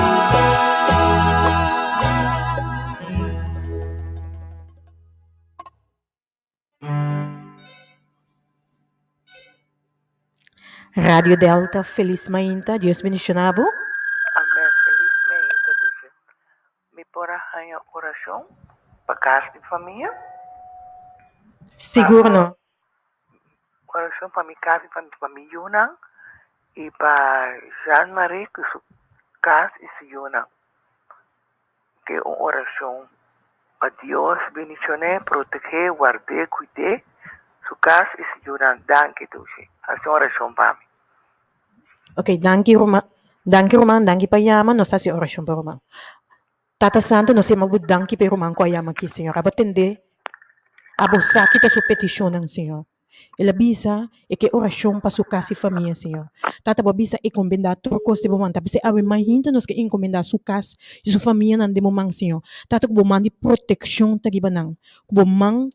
Radio Delta Felis Mainta Dios bendiciona bo. Amen felis mainta dushi. Mi por a haña orashon pa kas di famia? Sigur no. Orashon pa mi kas i pa mi yunan i pa Jean Marie ku su kas i su yunan. Ke un orashon pa Dios bendishon'é, proteg'é, ward'é, kuid'é, su kas i su yunan. Danki Dushi. Hasi un orashon pa mi. Ok, danki ruman. Danki ruman, danki pa yama. Nos ta hasi orashon pa ruman. Tata Santu, nos ta yama bo danki pa e ruman ku a yama aki, Señor. Abo tend'é, abo sa ki ta su petishonnan, Señor. El a bisa e ke orashon pa su kas i famia, Señor. Tata, bo a bisa enkomendá tur kos den bo man. Ta p'esei awe mainta nos ke enkomendá su kas i su famianan den bo man, Señor. Tata, ku bo man di protekshon ta riba nan, ku bo man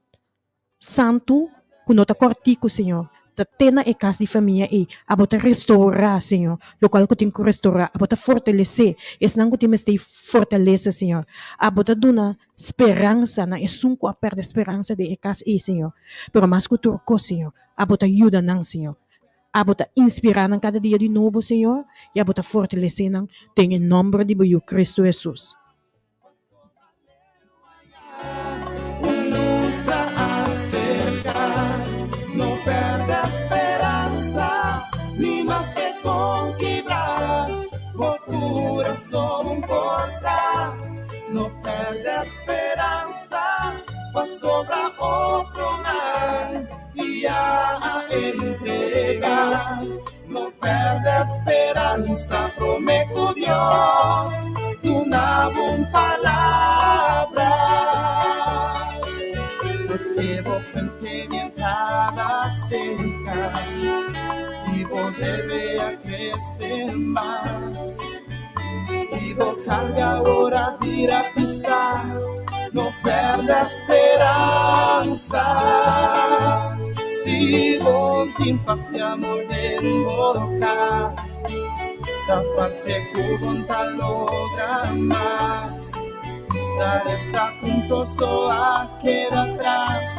santu ku no ta kòrtiku, Señor, ta te na e kas di famia ei. Abo ta restourá, Señor, lokual ku tin ku restourá. Abo ta fortalesé esnan ku tin mester fortalesa, Señor. Abo ta duna Speransa na esun ku a pèrdè speransa den e kas ei, Señor. Pero mas ku tur kos, Señor, abo ta yuda nan, Señor. Abo ta inspirá nan kada dia di nobo, Señor, i abo ta fortalesé nan den e nòmber di bo Yu Kristu Hesus. No perde speransa pasobra otronan ya a entrega. No perde speransa prome ku Dios duna bo un palabra. Maske bo frente di entrada seka i bo debe a krese mas. I bo karga ora bira pisá, no pèrdè speransa. Si bo tin pas i amor den bo kas, ta parse ku bo n ta logra mas. Ta desapunto so a keda atras,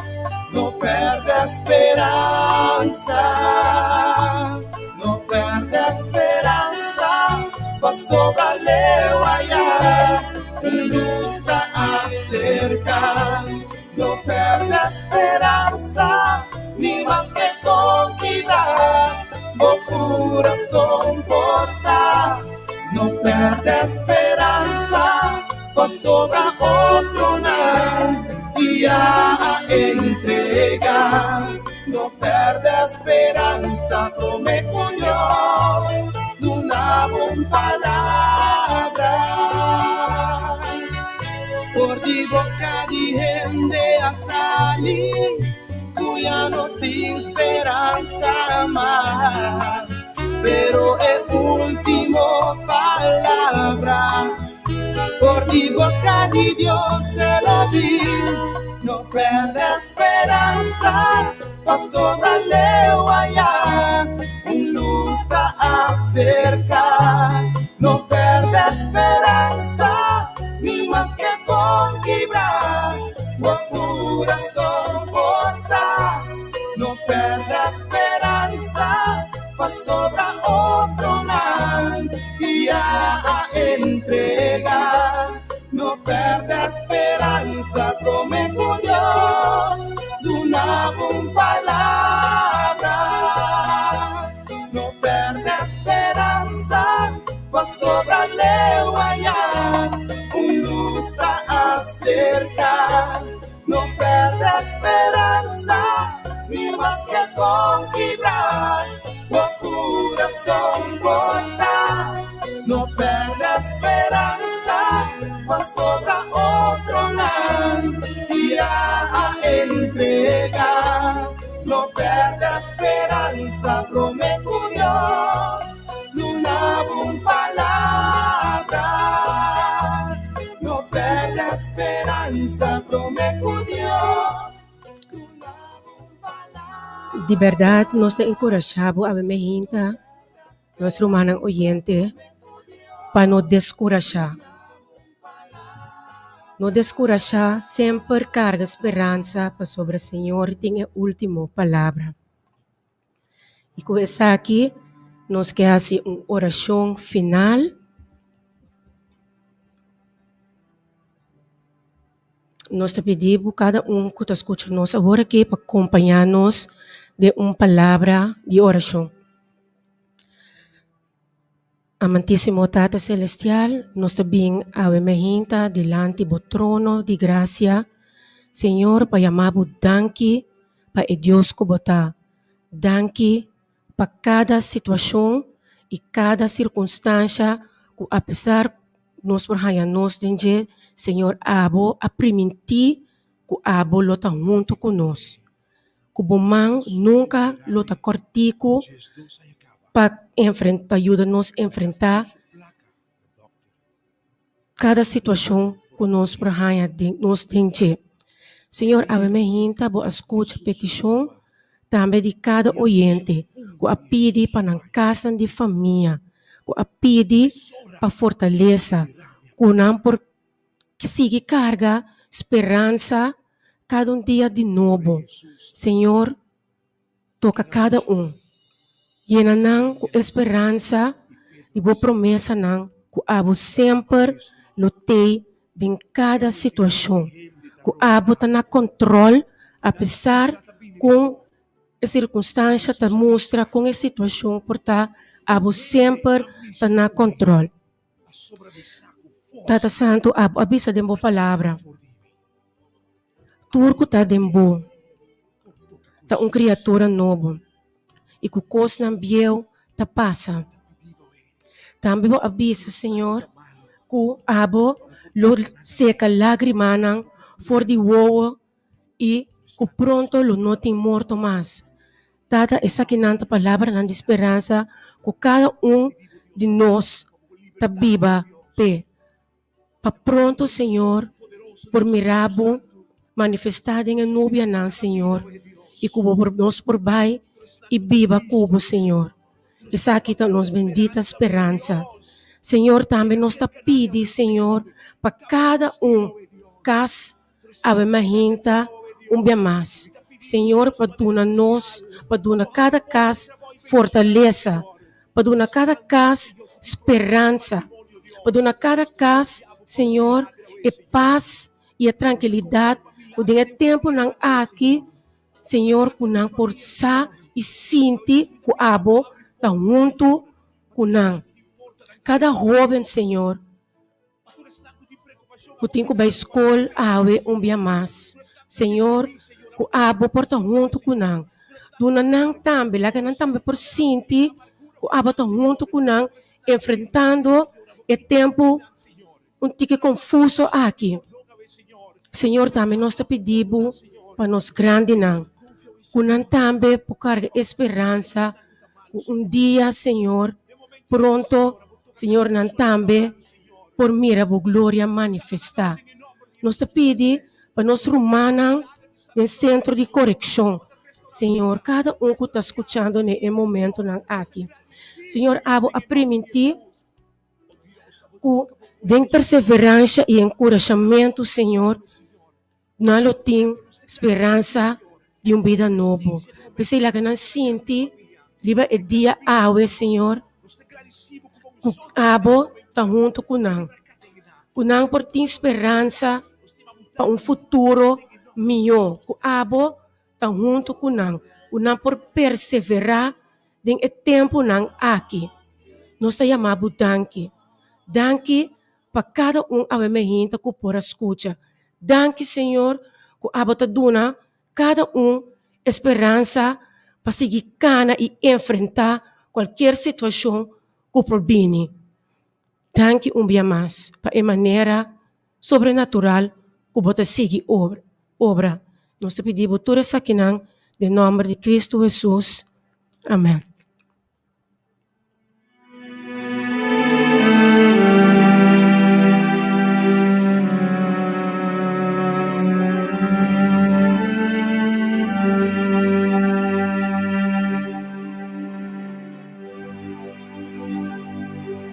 no pèrdè speransa. No pèrdè speransa, pasobra leu ayá un lus ta aserká. No pèrdè speransa, ni maske kon kibrá bo kurason por ta. No pèrdè speransa, pasobra otronan ya a entregá. No pèrdè speransa, promé ku Dios duna bo un palabra. For di boka di hende a sali ku ya no tin speransa mas. Pero e último palabra for di boka di Dios el a bin. No pèrdè speransa, pasobra leu ayá un lus ta aserká. No pèrdè. kurason por ta. No pèrdè speransa, pasobra otronan ya a entregá. No pèrdè speransa, promé ku Dios duna bo un palabra. No pèrdè speransa, pasobra leu ayá un lus ta aserká. No pèrdè speransa, ni maske kon kibrá bo kurason por ta. No pèrdè speransa, pasobra otronan ya a entregá. No pèrdè speransa, promé ku Dios duna bo un palabra. No pèrdè speransa, promé ku Dios duna bo un palabra. Di bèrdat nos ta enkurashá bo awe mehinta, nos rumannan oyente, pa no deskurashá. No deskurashá, semper karga speransa pasobra Señor tin e último palabra. I ku esaki nos ke hasi un orashon final. Nos ta pidi bo kada un ku ta skucha nos awor aki pa kompañá nos den un palabra di orashon. Amantísimo Tata Selestial, nos ta bin awe mehinta dilanti bo trono di grasia, Señor, pa yama bo danki pa e Dios ku bo ta. Danki pa kada situashon i kada sirkunstansha ku apesar nos por haña nos den dje, Señor, abo a primintí ku abo lo ta huntu ku nos. Ku bo man nunka lo ta kòrtiku pa pa yuda nos enfrentá kada situashon ku nos por haña den nos den dje. Señor, awe mi hinta bo a skucha petishon tambe di kada oyente ku a pidi pa nan kasnan di famia, ku a pidi pa fortalesa, ku nan por sigui karga speransa kada un dia di nobo. Señor, toka kada un. Yena nan ku e speransa di bo promesanan ku abo semper lo tei den kada situashon, ku abo ta na kontròl apesar kon e sirkunstansha ta mustra, kon e situashon por ta, abo semper ta na kontròl. Tata Santu, abo a bisa den bo palabra, Tur ku ta den bo ta un kriatura nobo, i ku kosnan bieu ta pasa. Tambe bo a bisa, Señor, ku abo lo seka lágrimanan for di wowo i ku pronto lo no tin morto mas. Tata, esakinan ta palabranan di speransa ku kada un di nos ta biba p'e. Pa pronto, Señor, por mira Bo manifestá den e nubianan, Señor, i ku Bo por nos por bai i biba ku Bo, Señor. Esaki ta nos bendita speransa. Señor, tambe nos ta pidi, Señor, pa kada un kas Awe mahinta un bia mas, Señor, pa duna nos, pa duna kada kas fortalesa, pa duna kada kas speransa, pa duna kada kas, Señor, e pas i e trankilidat ku den e tempunan aki, Señor, ku nan por sa i sinti ku abo ta huntu ku nan. Kada hóben, Señor. Ku tin ku bai skol awe un bia mas. Señor, ku abo por ta huntu ku nan. Duna nan tambe, laga nan tambe por sinti ku abo ta huntu ku nan enfrentando e tempu un tiki konfuso aki. Señor, tambe nos ta pidi bo pa nos grandinan, ku nan tambe por karga e speransa ku un dia, Señor, pronto, Señor, nan tambe por mira bo gloria manifestá. Nos ta pidi pa nos rumannan den sentro di korekshon, Señor, kada un ku ta skuchando den e momentonan aki. Señor, abo a primintí ku den perseveransha i enkurashamentu, Señor. Nan lo tin speransa di un bida nobo. P'esei laga nan sinti riba e dia awe, Señor, ku abo ta huntu ku nan, ku nan por tin speransa pa un futuro mihó, ku abo ta huntu ku nan, ku nan por perseverá den e tempunan aki. Nos ta yama bo danki. Danki pa kada un awe mehinta ku por a skucha. Danki Señor ku abo ta duna kada un e speransa pa sigui kana i enfrentá kualkier situashon ku por bini. Danki un bia mas pa e manera sobrenatural ku bo ta sigui obra. Nos ta pidi bo tur esakinan den nòmber di Kristu Hesus. Amèn.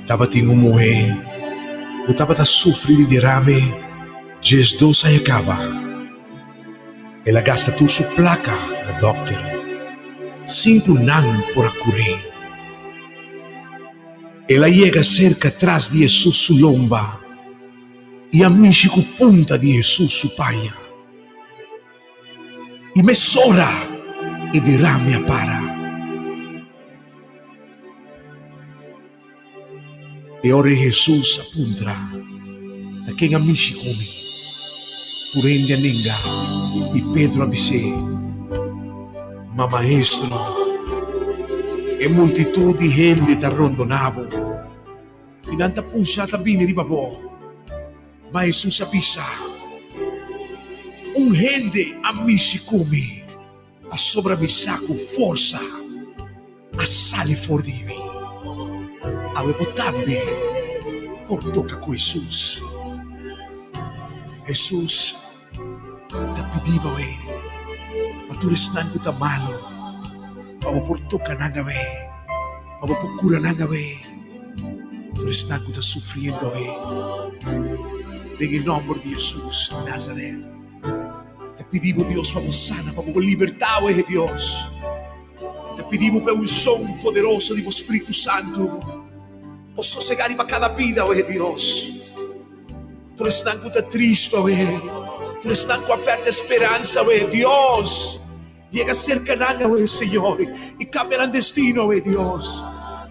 Tabatin un muhé ku tabata sufri di derame diesdos aña kaba. El a gasta tur su plaka na dòkter sin ku nan por a kur'é. El a yega serka tras di Hesus su lomba i a mishi ku punta di Hesus su paña. I mesora e derame a para. E ora ei Hesus a puntra, Ta ken a mishi ku mi? Tur hende a nenga, i Pedro a bis'é, Ma Maestro, e multitut di hende ta rondoná bo, i nan ta pusha ta bini riba bo. Ma Hesus a bisa, Un hende a mishi ku mi. Pasobra mi sa ku forsa a sali for di mi. Awe bo tambe por toka ku Hesus. Hesus ta pidi bo awe pa tur esnan ku ta malu, pa bo por toka nan awe, pa bo por kura nan awe, tur esnan ku ta sufriendo awe, den e nòmber di Hesus di Nazaret. Ta pidi bo, Dios, pa bo sana, pa bo libertá, o Dios. Ta pidi bo pa e unshon poderoso di bo Spiritu Santu por sosegá riba kada bida, o Dios. Tur esnan ku ta tristu awe, tur esnan ku a pèrdè speransa awe, Dios, yega serka nan awe, Señor, i kambia nan destino awe, Dios.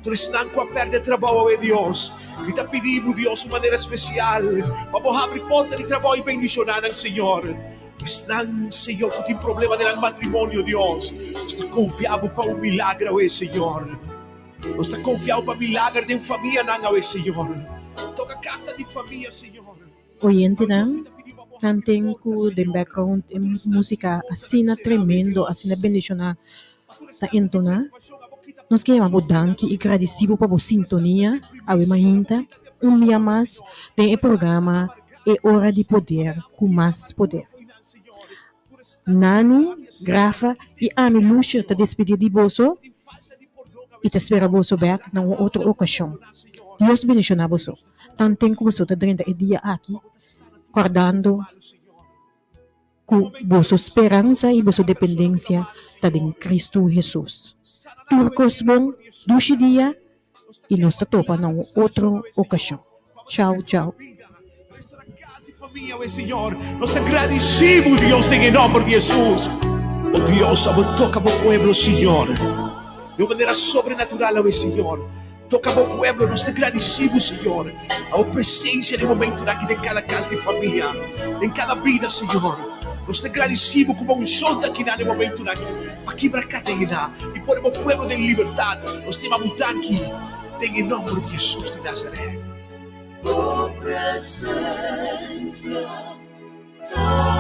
Tur esnan ku a pèrdè trabou awe, Dios, mi ta pidi bo, Dios, un manera spesial pa bo habri porta di trabou i bendishoná nan, Señor. Esnan, Señor, ku tin problema den nan matrimonio, Dios, nos ta konfia bo pa un milagro awe, Señor. Nos ta konfia bo pa milager den famianan awe, Señor. Toka kasa di famia, Señor. Oyentenan, tanten ku den background e músika asina tremendo, asina bendishoná ta entoná. Nos ke yama bo danki i gradisí bo pa bo sintonia awe mainta un bia mas den e programa E Ora di Poder ku Mas Poder. Nani, Grafa i ami Lucio ta despedí di boso i ta spera boso bèk na un otro okashon. Dios bendishoná boso tanten ku boso ta drenta e dia aki kòrdando ku boso speransa i boso dependensia ta den Kristu Hesus. Tur kos bon, dushi dia i nos ta topa na un otro okashon. Chau chau. Nos ta gradisí bo, Dios, den e nòmber di Hesus. O Dios, abo toka bo pueblo, Señor, di un manera sobrenatural awe, Señor. Toka bo pueblo, nos ta gradisí bo, Señor, pa bo presensia den momentunan aki den kada kas di famia, den kada bida, Señor. Nos ta gradisí bo ku bo unshon ta akinan den momentunan aki pa kibra kadena i pone bo pueblo den libertat. Nos ta yama bo danki den e nòmber di Hesus di Nazaret. Bo presensia ta.